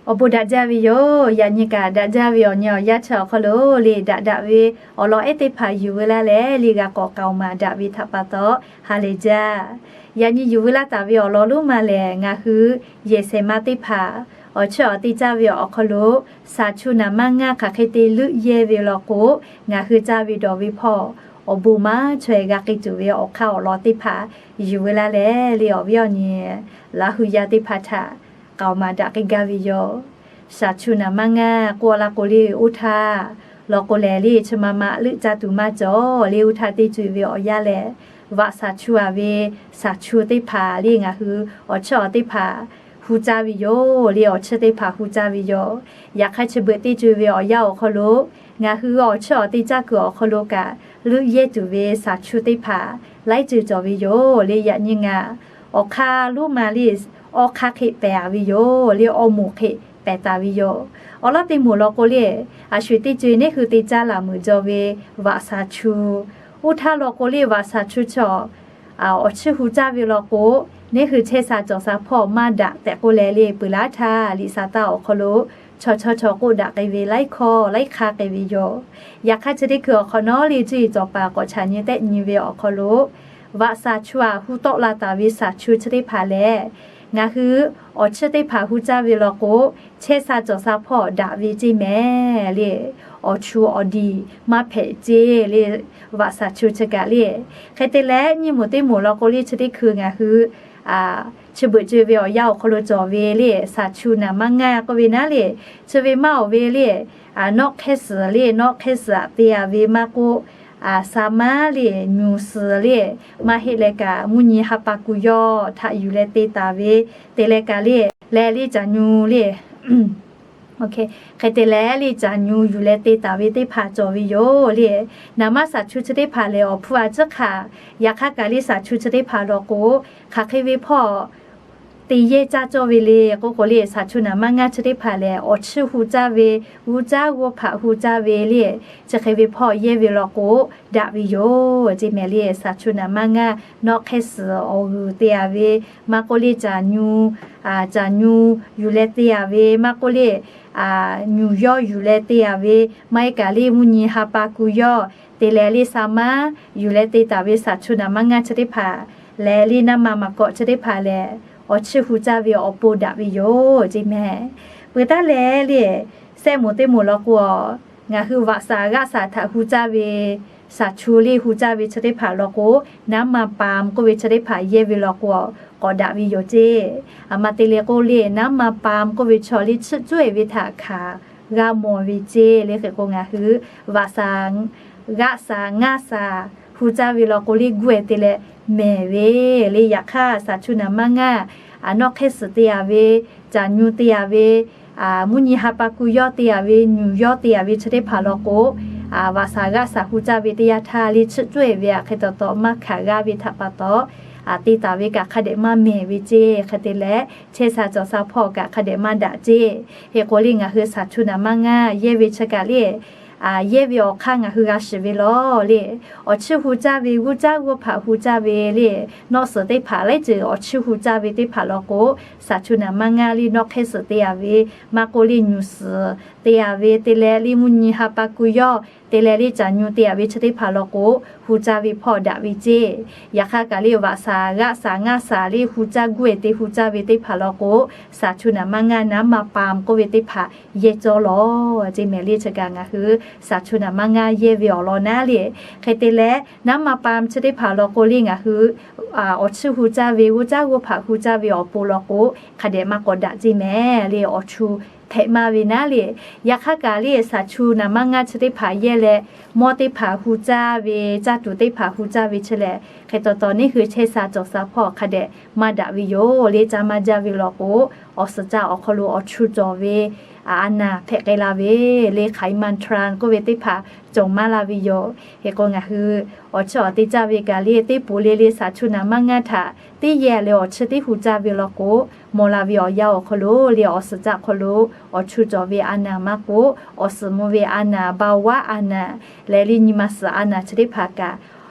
Awˬ bon daꞈ jaˇ ve yoˬ. Yaꞈ nyi kaꞈ daꞈ jaˇ ve awˬ nyi awˬ yanˇ chi awˬ hk'aw lo le, daꞈ daꞈ ve awˬ lawn ehˉ teˇ hpaˍ yuˬ veu laˇ leh le, g'a k'awꞈ k'aoˍ maˍ daꞈ ve htaꞈ pa taw ha lehˬ jaˇ. Yaꞈ nyi yuˬ veu laˇ taˍ ve awˬ lawn lonˉ ma lehˬ, ngaˬ hui yehˬ shehˍ ma teˇ hpaˍ awˬ chiˇ awˬ te caˇ ve awˬ hk'aw lo, shaˍ chu naˍ manˇ ngaˇ hk'aˬ hk'e te leuˆ yehˇ ve law k'o, ngaˬ hui caˇ ve dawˬ ve hpawˇ awˬ bon maˇ chaweh g'a k'ai tuˬ ve awˬ hk'aˇ awˬ lawn teˇ hpaˍ yuˬ veu laˇ leh le, awˬ viˉ awˬ nyi laˇ hui yaˇ teˇ hpaˍ htaꞈ k'aoˍ maˍ daꞈ k'ai gaˇ ve yoˬ. Shaˍ chu naˍ manˇ ngaˇ k'oˆ la k'o le, oˇ htaˇ law k'o lehˬ le, chi ma ma leuˆ caˇ tuˬ maˇ cawˬ le. Oˇ htaˇ teˇ co e ve awˬ yanˇ lehˬ, vaꞈ shaˍ chu aˍ ve shaˍ chu teˇ hpaˍ le, ngaˬ hui awˬ chiˇ awˬ teˇ hpaˍ hu caˇ ve yoˬ le. Awˬ chiˇ teˇ hpaˍ hu caˇ ve yoˬ. Yaꞈ hk'aˇ chi beuꞈ teˇ co e ve awˬ yanˇ awˬ hk'aw lo, ngaˬ hui awˬ chiˇ awˬ te caˇ kuiˬ awˬ hk'aw lo kaꞈ, leuˆ yehˇ tuˬ ve shaˍ chu teˇ hpaˍ laiˉ ceuˬ cawˬ ve yoˬ le. Yaꞈ nyi ngaˬ awˬ hk'aˇ lonˉ ma le, awˇ hk'aˇ hk'e pehˍ aˍ ve yoˬ le, awˇ moˍ hk'e pehˍ taˍ ve yoˬ. Awˬ lawn teˇ moˍ law k'o le, a sho eˬ teˇ co e neˇ hui te caˇ laˬ meuˍ jaw ve vaꞈ shaˍ chu, oˇ htaˇ law k'o le, vaꞈ shaˍ chu chi awˬ chiˇ hu caˇ ve law k'o, neˇ hui chehˇ sha cawˬ sha hpawˇ maˇ daꞈ tehꞈ k'oˆ leh le, peuˬ laˇ htaˇ liꞈ saˍ taˇ awˬ hk'aw lo chaw chaw chaw k'oˆ daꞈ k'ai ve laiˉ hkawˇ laiˉ hk'aˇ k'ai ve yoˬ. Yaꞈ hk'aˇ chi teˇ hkui awˬ hk'awꞈ nawˉ le, cuˇ yiˍ cawˬ paˍ k'awꞈ chaꞈ nyi tehˆ nyi ve awˬ hk'aw lo, vaꞈ shaˍ chu aˬ hu tawˆ la taˍ ve shaˍ chu chi teˇ hpaˍ lehˬ, ngaˬ hui awˬ chiˇ teˇ hpaˍ hu caˇ ve law k'o, chehˇ sha cawˬ sha hpawˇ daꞈ ve ceˇ mehˍ le. Awˬ chu awˬ diˬ maˇ hpehꞈ ceˇ le, vaꞈ shaˍ chu chi kaꞈ le. Hk'e te leh nyiˇ moˍ teˇ moˍ law k'o le, chi teˇ hkui ngaˬ hui chi beuꞈ co e ve awˬ yanˇ awˬ hk'aw lo cawˬ ve le, shaˍ chu naˍ manˇ ngaˇ k'oˆ ve naˉ le, chi ve maˇ awˬ ve le, nawˆ hk'ehˇ suhˍ le, nawˆ hk'ehˇ suhˍ aꞈ te aˍ ve maˇ k'oˆ, sha maˉ le, nyuˬ suhˍ le, maˇ heˆ leh kaꞈ mvuhˇ nyi ha pa ku yawˇ htaꞈ yuˬ leh te taˍ ve te leh kaꞈ le, leh le caˬ nyu le Hk'e te leh le caˬ nyu yuˬ leh te taˍ ve teˇ hpaˍ cawˬ ve yoˬ le. Naˍ manˇ shaˍ chu chi teˇ hpaˍ lehˬ awˬ hpfuhˇ a ciˉ hk'aˬ. Yaꞈ hk'aˇ kaꞈ le shaˍ chu chi teˇ hpaˍ law k'o, hk'aˬ hk'e ve hpawˇ te yehˇ caˇ cawˇ ve le k'oˆ k'o le, shaˍ chu naˍ manˇ ngaˇ chi teˇ hpaˍ lehˬ awˬ chiˇ hu caˇ ve, g'uˇ caˇ g'uˇ hpaꞈ hu caˇ ve le, chi hk'e ve hpawˇ yehˇ ve law k'o, daꞈ ve yoˬ ceˇ mehˍ le. Shaˍ chu naˍ manˇ ngaˇ nawˆ hk'ehˇ suhˍ awˬ g'uiˬ te aˍ ve, maˇ k'oˆ le caˬ nyu, caˬ nyu yuˬ leh te aˍ ve, maˇ k'oˆ le nyuˬ yawˇ yuˬ leh te aˍ ve, maˇ heˆ kaꞈ le mvuhˇ nyi ha pa ku yawˇ te leh le sha maˉ yuˬ leh te taˍ ve shaˍ chu naˍ manˇ ngaˇ chi teˇ hpaˍ leh le naˉ ma maˍ kawꞈ chi teˇ hpaˍ lehˬ, awˬ chiˇ hu caˇ ve awˬ pon daꞈ ve yoˬ ceˇ mehˍ. Peuˬ taˉ leh le, sehˆ moˍ teˇ moˍ law k'o, ngaˬ hui vaꞈ shaˍ g'aˆ shaˍ htaꞈ hu caˇ ve, shaˍ chu le hu caˇ ve chi teˇ hpaˍ law k'o, naˉ ma pa k'oˆ ve chi teˇ hpaˍ yehˇ ve law k'o, k'awꞈ daꞈ ve yoˬ ceˇ. Aˬ ma te le k'oˆ le, naˉ ma pa k'oˆ ve chaw le chiˇ cuˇ e ve htaꞈ hkanˍ g'a mawˬ ve ceˇ le. Hk'e k'o ngaˬ hui vaꞈ shaˍ g'aˆ shaˍ ngaˇ shaˍ hu caˇ ve law k'o le guˇ e te leh mehˍ ve le. Yaꞈ hk'aˇ shaˍ chu naˍ manˇ ngaˇ nawˆ hk'ehˇ suhˍ te aˍ ve, caˬ nyu te aˍ ve, mvuhˇ nyi ha pa ku yawˇ te aˍ ve, nyuˬ yawˇ te aˍ ve chi teˇ hpaˍ law k'o, vaꞈ shaˍ g'aˆ shaˍ hu caˇ ve teˇ yanˇ htaˇ le chiˇ cuˇ e ve aꞈ hk'e taw taw maˇ hkanˍ g'a ve htaꞈ pa taw, te taˍ ve kaꞈ hk'a dehꞈ maˇ mehˍ ve ceˇ. Hk'e te leh chehˇ sha cawˬ sha hpawˇ kaꞈ hk'a dehꞈ maˇ daꞈ ceˇ. Hk'e k'o le ngaˬ hui shaˍ chu naˍ manˇ ngaˇ yehˇ ve chi kaꞈ le, yehˇ ve awˬ hk'aˇ ngaˬ hui g'a shiˍ ve law le. Awˬ chiˇ hu caˇ ve, g'uˇ caˇ g'uˇ hpaꞈ hu caˇ ve le, nawˆ suhˍ teˇ hpaˍ laiˉ ceuˬ awˬ chiˇ hu caˇ ve teˇ hpaˍ law k'o, shaˍ chu naˍ manˇ ngaˇ le nawˆ hk'ehˇ suhˍ te aˍ ve, maˇ k'oˆ le nyuˬ suhˍ te aˍ ve te leh le mvuhˇ nyi ha pa ku yawˇ te leh le caˬ nyu te aˍ ve chi teˇ hpaˍ law k'o, hu caˇ ve hpawˇ daꞈ ve ceˇ. Yaꞈ hk'aˇ kaꞈ le vaꞈ shaˍ g'aˆ shaˍ ngaˇ shaˍ le hu caˇ guˇ e te hu caˇ ve teˇ hpaˍ law k'o, shaˍ chu naˍ manˇ ngaˇ naˉ ma pa k'oˆ ve teˇ hpaˍ yehˇ cawˇ law ceˇ mehˍ le. Chi kaꞈ ngaˬ hui shaˍ chu naˍ manˇ ngaˇ yehˇ ve awˬ lawn naˉ le. Hk'e te leh naˉ ma pa chi teˇ hpaˍ law k'o le ngaˬ hui awˬ chiˇ hu caˇ ve, g'uˇ caˇ g'uˇ hpaꞈ hu caˇ ve awˬ pon law k'o, hk'a dehꞈ maˇ k'awꞈ daꞈ ceˇ mehˍ le. Awˬ chu hpehꞈ maˇ ve naˉ le. Yaꞈ hk'aˇ kaꞈ le shaˍ chu naˍ manˇ ngaˇ chi teˇ hpaˍ yehˇ leh, mawˇ teˇ hpaˍ hu caˇ ve, caˇ tuˬ teˇ hpaˍ hu caˇ ve chi lehˬ, hk'e taw taw neˇ hui chehˇ sha cawˬ sha hpawˇ hk'a dehꞈ maˇ daꞈ ve yoˬ le. Caˇ maˇ jaˇ ve law k'o, awˬ suhˍ caˇ awˬ hk'aw lo awˬ chu cawˬ ve a naˍ hpehꞈ k'ai la ve le, hk'aˬ e mantra k'oˆ ve teˇ hpaˍ cawˬ maˇ la ve yoˬ. Hk'e k'o ngaˬ hui awˬ chiˇ awˬ te caˇ ve kaꞈ le teˇ poˍ le le shaˍ chu naˍ manˇ ngaˇ htaꞈ teˇ yehˇ leh awˬ chiˇ teˇ hu caˇ ve law k'o, mawˬ la ve awˬ yanˇ awˬ hk'aw lo le awˬ suhˍ caˇ hk'aw lo awˬ chu cawˬ ve a naˍ maˇ k'oˆ, awˬ suhˍ mvuh ve a naˍ, เบาหวาน a naˍ leh le nyi ma suhˍ a naˍ chi teˇ hpaˍ kaꞈ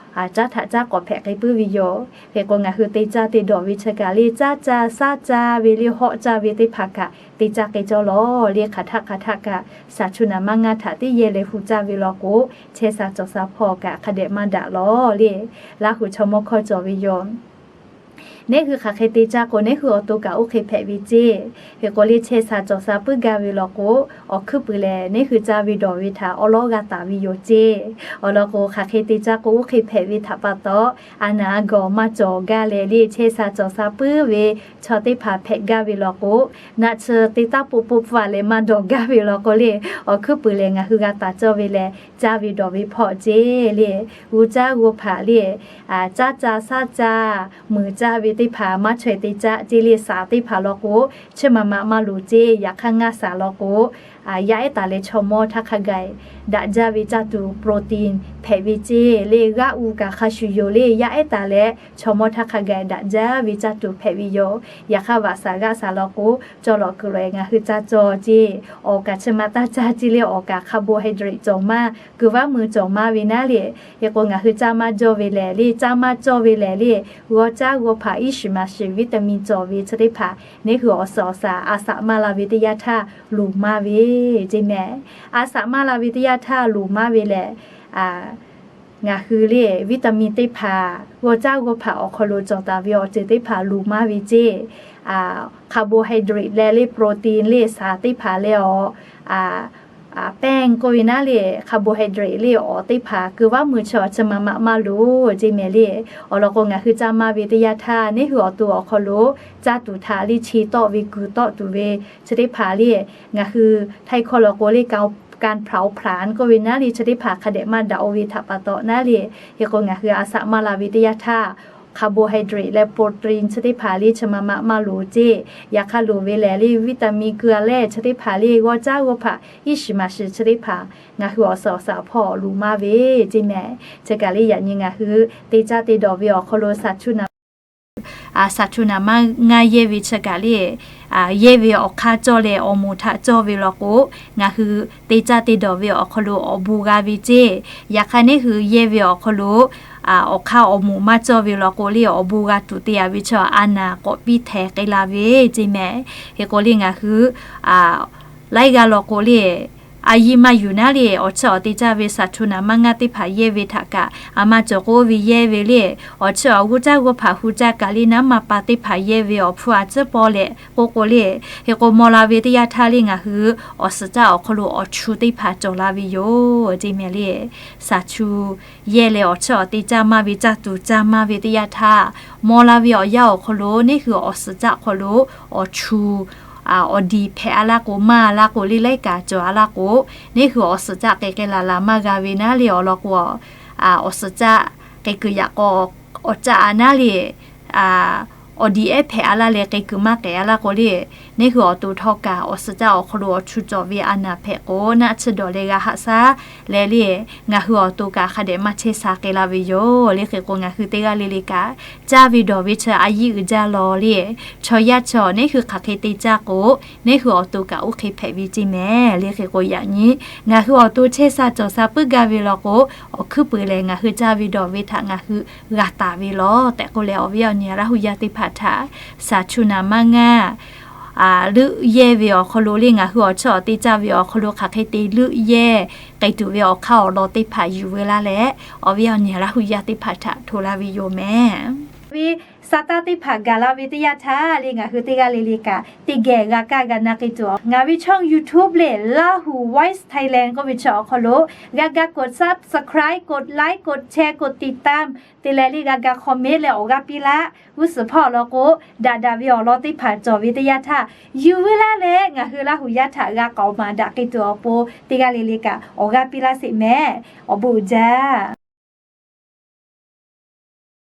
caˉ htaꞈ caˉ k'awꞈ hpehꞈ k'ai puiˉ ve yoˬ. Hk'e k'o ngaˬ hui te caˇ te dawˬ ve chi kaꞈ le caˇ caˇ shaˉ caˇ ve le hawˆ caˇ ve teˇ hpaˍ kaꞈ te caˇ k'ai cawˇ lawˬ le. Hk'aˬ htaˆ hk'aˬ htaˆ kaꞈ shaˍ chu naˍ maˇ ngaˇ htaꞈ teˇ yehˇ leh hu caˇ ve law k'o, chehˇ sha cawˬ sha hpawˇ kaꞈ hk'a dehꞈ maˇ daꞈ lawˬ le. Laˇ hu chaw mawˇ hkawˇ cawˬ ve yoˬ. Neˇ hui hk'aˬ hk'e te caˇ k'o neˇ hui awˬ to kaꞈ oˇ hk'e hpehꞈ ve ceˇ. Hk'e k'o le chehˇ sha cawˬ sha puiˉ gaˇ ve law k'o, awˬ hkuiˉ puiˍ lehˬ neˇ hui caˇ ve dawˬ ve htaꞈ awˉ lawˉ g'a taˍ ve yoˬ ceˇ. Awˬ lawn k'o hk'aˬ hk'e te caˇ k'o oˇ hk'e hpehꞈ ve htaꞈ pa taw, a naˍ a gawˬ maˇ cawˬ gaˇ leh le chehˇ sha cawˬ sha puiˉ ve chaw teˇ hpaˍ hpehꞈ gaˇ ve law k'o, naˆ tsuhˇ teˇ taˉ poˆ poˆ pfuhˇ a leh maˇ dawˬ gaˇ ve law k'o le, awˬ hkuiˉ puiˍ lehˬ ngaˬ hui g'a taˍ cawˇ ve lehˬ caˇ ve dawˬ ve hpawˇ ceˇ le. G'uˇ caˇ g'uˇ hpaꞈ le, caˇ caˇ shaˉ caˇ, muiˬ caˇ ve teˇ hpaˍ maˇ chaweh te caˇ ceˇ le. Shaˍ teˇ hpaˍ law k'o, chi ma ma maˇ loˍ ceˇ. Yaꞈ hk'aˇ ngaˇ shaˍ law k'o, yaˇ ehˉ taˍ leh chaw mawˇ htaˇ hk'a gaˬ daꞈ jaˇ ve caˇ tuˬ protein hpehꞈ ve ceˇ le. G'aˆ u kaꞈ hk'a shuˍ yoˬ le. Yaˇ ehˉ taˍ leh chaw mawˇ htaˇ hk'a gaˬ daꞈ jaˇ ve caˇ tuˬ hpehꞈ ve yoˬ. Yaꞈ hk'aˇ vaꞈ shaˍ g'aˆ shaˍ law k'o, cawˇ lawꞈ kuiˬ lawꞈ e ngaˬ hui caˇ cawˇ ceˇ. Awˬ kaꞈ chi ma taˇ caˇ ceˇ le. Awˬ kaꞈ carbohydrate cawˬ maˇ, kuiˬ vaˉ mui cawˬ maˇ ve naˉ le. Hk'e k'o ngaˬ hui caˇ maˇ cawˇ ve lehˬ le, caˇ maˇ cawˇ ve lehˬ le, g'aw caˇ g'aw hpaꞈ iˉ shiˍ maˍ shiˍ vitamin cawˬ ve chi teˇ hpaˍ neˇ hui awˬ suhˍ awˬ shaˍ a shaꞈ maˇ la ve teˇ yanˇ htaˇ loˍ maˇ ve ceˇ mehˍ. A shaꞈ maˇ la ve teˇ yanˇ htaˇ loˍ maˇ ve lehˬ, ngaˬ hui le vitamin teˇ hpaˍ g'aw caˇ g'aw hpaꞈ awˬ hk'aw lo cawˬ taˍ ve awˬ ceuˬ teˇ hpaˍ loˍ maˇ ve ceˇ. Carbohydrate leh le protein le shaˍ teˇ hpaˍ leh awˬ pehnˇ k'oˆ ve naˉ le, carbohydrate le awˬ teˇ hpaˍ kuiˬ vaˉ mui chi awˬ chi ma ma maˇ loˍ ceˇ mehˍ le. Awˬ lawn k'o ngaˬ hui caˇ maˇ ve teˇ yanˇ htaˇ neˇ hui awˬ to awˬ hk'aw lo caˇ tuˬ htaꞈ le chi tawˆ ve kuiˬ tawˆ tuˬ ve chi teˇ hpaˍ le, ngaˬ hui htaiˇ hkawˇ law k'o le การเผาผลาญ k'oˆ ve naˉ le chi teˇ hpaˍ hk'a dehꞈ maˇ daꞈ-o ve htaꞈ pa taw naˉ le. Hk'e k'o ngaˬ hui a shaꞈ maˇ la ve teˇ yanˇ htaˇ carbohydrate leh protein chi teˇ hpaˍ le chi ma ma maˇ loˍ ceˇ. Yaꞈ hk'aˇ loˍ ve lehˬ le vitamin kuiˬ a leh chi teˇ hpaˍ le g'aw caˇ g'aw hpaꞈ iˉ shiˍ maˍ shiˍ chi teˇ hpaˍ ngaˬ hui awˬ suhˍ awˬ shaˍ hpawˇ loˍ maˇ ve ceˇ mehˍ. Chi kaꞈ le yaꞈ nyi ngaˬ hui te caˇ te dawˬ ve awˬ hk'aw lo shaˍ chu naˍ maˇ ngaˇ yehˇ ve chi kaꞈ le, yehˇ ve awˬ hk'aˇ cawˇ leh awˬ moˍ htaꞈ cawˇ ve law k'o, ngaˬ hui te caˇ te dawˬ ve awˬ hk'aw lo awˬ bon g'a ve ceˇ. Yaꞈ hk'aˇ neˇ hui yehˇ ve awˬ hk'aw lo awˬ hk'aˇ awˬ moˍ maˇ cawˇ ve law k'o le awˬ bon g'a tuˬ te a ve chi a naˍ k'awꞈ piˇ htehˍ k'ai la ve ceˇ mehˍ. Hk'e k'o le ngaˬ hui laiˉ g'aˇ law k'o le a yiˇ maˇ yuˬ naˉ le awˬ chiˇ awˬ te caˇ ve shaˍ chu naˍ maˇ ngaˇ teˇ hpaˍ yehˇ ve htaꞈ kaꞈ a maˇ cawˬ k'oˆ ve yehˇ ve le. Awˬ chiˇ awˬ g'uˇ caˇ g'uˇ hpaꞈ hu caˇ kaꞈ le naˉ ma pa teˇ hpaˍ yehˇ ve awˬ hpfuhˇ a ciˉ paw leh k'oˆ k'o le. Hk'e k'o maw la ve teˇ yanˇ htaˇ le ngaˬ hui awˬ suhˍ caˆ awˬ hk'aw lo awˬ chu teˇ hpaˍ cawˬ la ve yoˬ ceˇ mehˍ le. Shaˍ chu yehˇ leh awˬ chiˇ awˬ te caˇ maˇ ve caˇ tuˬ caˇ maˇ ve teˇ yanˇ htaˇ, maw la ve awˬ yanˇ awˬ hk'aw lo neˇ hui awˬ suhˍ caˆ hk'aw lo awˬ chu awˬ diˍ hpehꞈ a laˇ k'o maˇ a laˇ k'o le laiˉ kaꞈ cawˬ a laˇ k'o, neˇ hui awˬ suhˍ caˆ k'ai k'ai laˬ laˬ maˇ g'a ve naˉ le awˬ lawn k'o, awˬ suhˍ caˆ k'ai kuiˬ yaꞈ k'aw awˬ caˆ a naˉ le awˬ diˍ ehˉ hpehꞈ a laˇ leh k'ai kuiˬ maˇ k'ehꞈ a laˇ k'o le, neˇ hui awˬ to htawˇ kaꞈ awˬ suhˍ caˆ awˬ hk'aw lo awˬ chu cawˬ ve a naˍ hpehꞈ k'o naˆ tsuhˇ dawˬ leh g'a haꞈ shaˉ leh le, ngaˬ hui awˬ to kaꞈ hk'a dehꞈ maˇ chehˇ sha k'ai la ve yoˬ le. Hk'e k'o ngaˬ hui teˇ g'aˇ le le kaꞈ caˇ ve dawˬ ve chi a yiˇ uiˍ jaˇ law le. Chaw yaˇ chaw neˇ hui hk'aˬ hk'e te caˇ k'o, neˇ hui awˬ to kaꞈ oˇ hk'e hpehꞈ ve ceˇ mehˍ le. Hk'e k'o yaꞈ nyi ngaˬ hui awˬ to chehˇ sha cawˬ sha puiˉ gaˇ ve law k'o, awˬ hkuiˉ puiˍ lehˬ ngaˬ hui caˇ ve dawˬ ve htaꞈ ngaˬ hui g'a taˍ ve law tehꞈ k'oˆ leh awˬ viˉ awˬ nyi Laˇ hu yaˇ teˇ hpaˍ htaꞈ shaˍ chu naˍ maˇ ngaˇ leuˆ yehˇ ve awˬ hk'aw lo le ngaˬ hui awˬ chiˇ awˬ te caˇ ve awˬ hk'aw lo hk'aˬ hk'e te leuˆ yehˇ k'ai tuˬ ve awˬ hk'aˇ awˬ lawn teˇ hpaˍ yuˬ ve laˇ leh, awˬ viˉ awˬ nyi Laˇ hu yaˇ teˇ hpaˍ htaꞈ hto laˇ ve yoˬ mehˍ. Ve sa taˇ teˇ hpaˍ gaˬ la ve teˇ yanˇ htaˇ le ngaˬ hui teˇ g'aˇ le le kaꞈ teˇ geh g'a kaˇ g'a na k'ai tuˬ ngaˬ ve channel YouTube le Laˇ hu Voice Thailand k'oˆ ve chi awˬ hk'aw lo g'a ga กด subscribe กด like กด share กด ติดตาม te leh le g'a ga comment leh awˬ g'aˇ piˇ laˇ. G'uˇ suhˍ hpawˇ awˬ lawn k'o, daꞈ daꞈ ve awˬ lawn teˇ hpaˍ cawˬ ve teˇ yanˇ htaˇ, yuˬ ve laˇ leh ngaˬ hui Laˇ hu yaˇ htaꞈ g'a k'aoˍ maˍ daꞈ k'ai tuˬ awˬ pon teˇ g'aˇ le le kaꞈ awˬ g'aˇ piˇ laˇ sheˍ mehˍ. Awˬ bon uiˍ jaˇ.